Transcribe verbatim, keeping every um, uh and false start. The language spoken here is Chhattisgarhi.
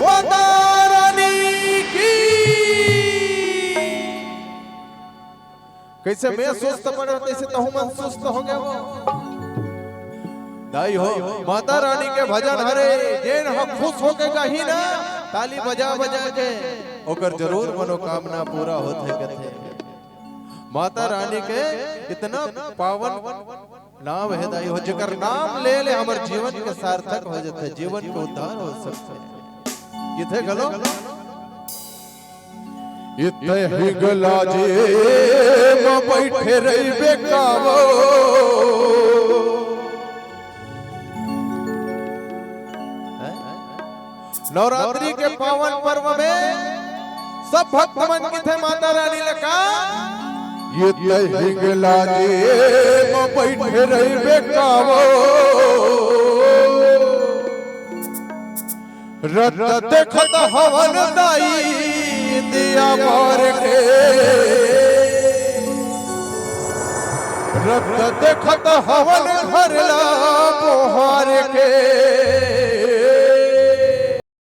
माता रानी की। कइसे मैं सुस्त पड़े, तइसे तहूं मन सुस्त हो गे हो। दाई हो, माता रानी के भजन हरे, जेन ह खुश होके गाही ना, ताली बजा बजा के, ओकर जरूर मनोकामना पूरा होथे कथे। माता रानी के इतना पावन नाम हे दाई हो, जेकर नाम ले ले हमर जीवन के सार्थक हो जाथे, जीवन के उद्धार हो सकथे। किथे घलो इतही गलाजे म बइठे रहिबे कावो। नवरात्रि के पावन पर्व में सब भक्त मन किथे माता रानी ले का, इतही गलाजे म बइठे रहिबे कावो। रथ देखत हवन दाई दिया बार के, रथ देखत हवन घर ला।